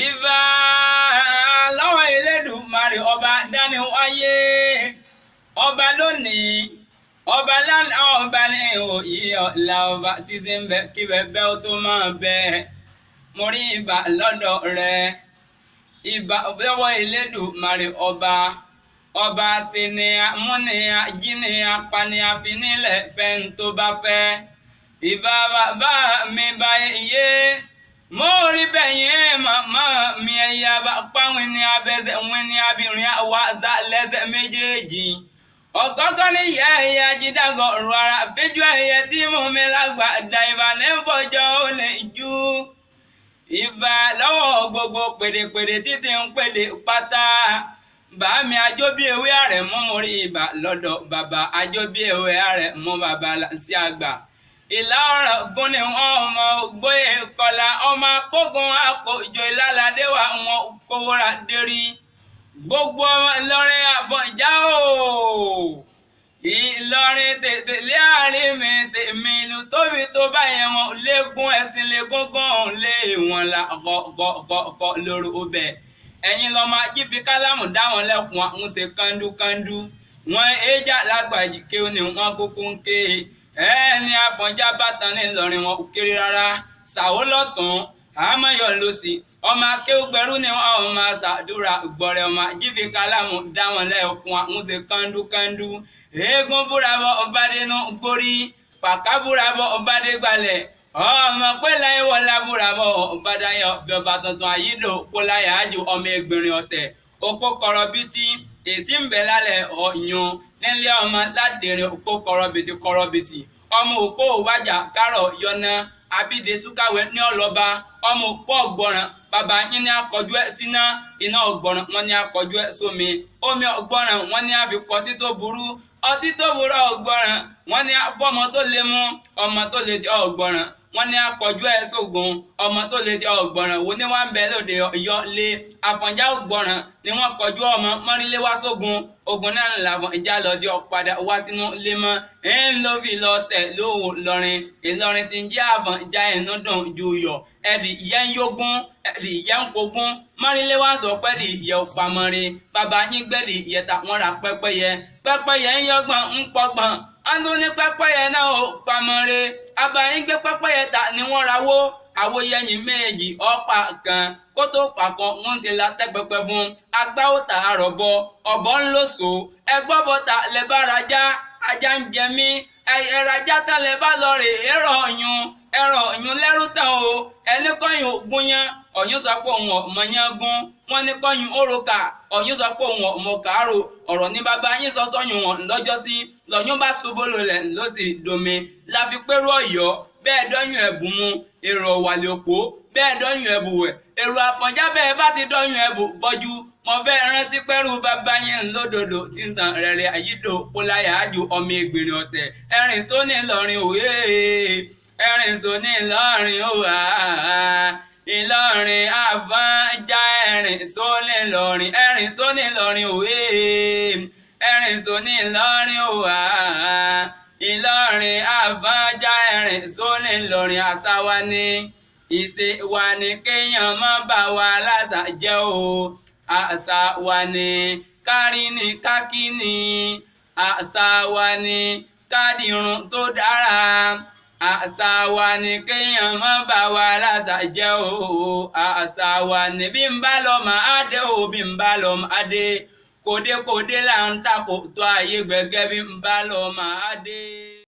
Ìbà lọ́wọ́ Elédùmarè ọba dání wáyé, ọba lónìí, ọba lánàá, ọba ní òyì ọ̀la, ọba títí ń bẹ kí bẹ́ẹ̀ ó tó máa bẹ. Mo rí ìbà lọ́dọ̀ rẹ. Ìbà lọ́wọ́ Elédùmarè ọba, ọba ṣeni amúni ajíni apani afinilẹ̀ fẹ́ ń tó bá fẹ́. Ìbà bàbá mi bá yé. Mo rí bẹ́yẹn màmá mi ẹ̀yà bá páwọn ní abẹ́sẹ̀ wọn ní abìnrin àwa àzá lẹ́sẹ̀ méjèèjì. Ọ̀gọ́gọ́ ní ìyá ẹ̀yà jídàgọ̀ rọ ara fíjú ẹ̀yẹ tí mú mi lágbà dà ìbà ní fọjọ́ ó lè ju. Ìbà lọ́wọ́ gbogbo pèdèpèdè tí sì ń pèdè pátá. Bàámi ajó bí ewé àrẹ̀ mú mo rí ìbà lọ́dọ̀ bàbá ajó bí ewé àrẹ̀ mú bàbá sí àgbà. Ìlà ọ̀ràn gún ni wọ́n ọmọ ògbóyè kọlà ọmọ akógun akójọ ìlàládé wa wọn kówóra dérí. Gbogbo ọmọ Ìlọrin Àfọ̀njá o. Ìlọrin tètè lé àárín mi tèmi ìlú tóbi tó báyẹn wọn léegun ẹ̀sìn légungun lé wọn la kọ lóru ọbẹ̀. Ẹ̀yin lọ́mọ ají fi kálámù dá wọn lẹ́kùn àwọn ṣe kándúkándú. Wọ́n éjà lágbàjì kí ó ní wọ́n kúkú ń ké. Ẹni Àfọ̀njá bàtàn ní Ìlọrin wọn ò kéré rárá. Ṣàwó lọ́tún, àmọ́yọ̀ lọ́sì. Ọmọ akéwùgbẹ́rú ni wọn ò máa ṣàdúrà gbọ̀rẹ̀ ọmọ ajífi kálámù dá wọn lẹ́kùn àwọn ṣe kándúkándú. Eégún búra bọ ọba dénú gbórí, pàká búra bọ ọba dé gbalẹ̀. Ọmọ pẹ́lá ìwọlá búra bọ ọba dáyọ̀ bí ọba tuntun àyídò kóláyà ájú ọmọ ẹgbẹ̀rin ọ̀tẹ̀. Òpó kọrọbìtì ètí ń bẹ lálẹ́ ọ̀yún nílé ọmọ ládèrè òpó kọrọbìtì kọrọbìtì. Ọmọ òpó wájà kárọ̀ yọ̀nà abíde súkàwé ní ọlọ́ba. Ọmọ òpó ọ̀gbọ̀ràn bàbá yín ní akọjú ẹ síná, iná ọ̀gbọ̀ràn wọn ní akọjú ẹ sómi. Omi ọ̀gbọ̀ràn wọn ní àfikọ́ ọtí tó burú, ọtí tó burú ọ̀gbọ̀ràn wọn ní afọ́mọ tó lè mú, ọmọ tó lè jẹ ọ̀gbọ̀ràn wọn ní akọjú ẹ sógun, ọmọ tó lè jẹ ọ̀gbọ̀ràn wo ni wọn bẹ lóde Ọ̀yọ́ lé. Àfọ̀njá ọ̀gbọ̀ràn ni wọn kọjú ọmọ mọ́rílé wá sógun, ogun náà làwọn ìjà lọ́dí ọ̀padà wá sínú ilé mọ́. Ń ló fi lọ tẹ̀ lówó lọrin, Ìlọrin ti ń jẹ́ Àfọ̀njá ẹnu dùn ju yọ̀. Ẹ̀dì ìyẹn ń yógún, ẹ̀dì ìyẹn ń kogún, mọ́rílé wá sọ pé ẹ̀dì ìyẹn ò pamọ́re. Bàbá yín gbẹ̀dì ìyẹn ta wọ́n ra pẹ́pẹ́yẹ, pẹ́pẹ́yẹ ń yọgbọ̀n ń pọgbọ̀n. Andún ní pẹ́pẹ́yẹ náà ò pamọ́re. Abayín gbé pẹ́pẹ́yẹ ta ni wọ́n ra wó. Àwòyẹyìn méjì ọ̀pá kan kó tó pàkan wọ́n ti la tẹ́ pẹpẹ fún. Agbá ó ta àrọ̀bọ, ọ̀bọ ń lòsò. Ẹgbọ́bọ̀tà lẹ bá rajá, ajá ń jẹ mí. Ẹ̀rajá tán lẹ bá lọ rè ẹ̀rọ ọ̀yún, ẹ̀rọ ọ̀yún lẹ́rú tán o. Ẹni kọ́yìn ògùn yẹn, ọ̀yún sọ pé òun ọ̀mọ yẹn gún. Wọ́n ní kọ́yìn òrùka, ọ̀yún sọ pé òun ọ̀mọ kàárò. Ọ̀rọ̀ ní bàbá yín sọ sọ́yún wọn lọ́jọ́sí. Lọ́yún bá ṣubú lulẹ̀ ló sì domi. Láfi pẹ́rú Ọ̀yọ́ bẹ́ẹ̀ dọ́yún ẹ̀bùn mu, èrò ọ̀wàlẹ̀ òpó bẹ́ẹ̀ dọ́yún ẹ̀bù wẹ̀. Èrò Àfọ̀njá bẹ́ẹ̀ bá ti dọ́yún ẹ̀bù bọ́jú. Mo fẹ́ rántí pẹ́rú bàbá yín lódodo tí ń tan rẹ̀rẹ̀ àyídò kóláyà ájú ọmọ ẹgbẹ̀rin ọ̀tẹ̀. Ẹ̀rìn sóní Ìlọrin òwe, ẹ̀rìn sóní Ìlọrin òwà. Ìlọrin Àfọ̀njá ẹ̀rìn sóní Ìlọrin, ẹ̀rìn sóní Ìlọrin òwe, ẹ̀rìn sóní Ìlọrin òwà. Ìlọrin Àfọ̀njá ẹ̀rìn sóní Ìlọrin. Àṣà wa ni, ìṣe wa ni kéèyàn má bà wá láṣà jẹ́ o. Àṣà wa ni kárí ni kákí ni, àṣà wa ni kádìrún tó dára. Àṣà wa ni kéèyàn má bà wá láṣà jẹ́ o. Àṣà wa ni bí n bá lọ máa dé o, bí n bá lọ máa dé. Kòdékòdé là ń takò tó ayé gbẹ̀gẹ́ bí n bá lọ máa dé.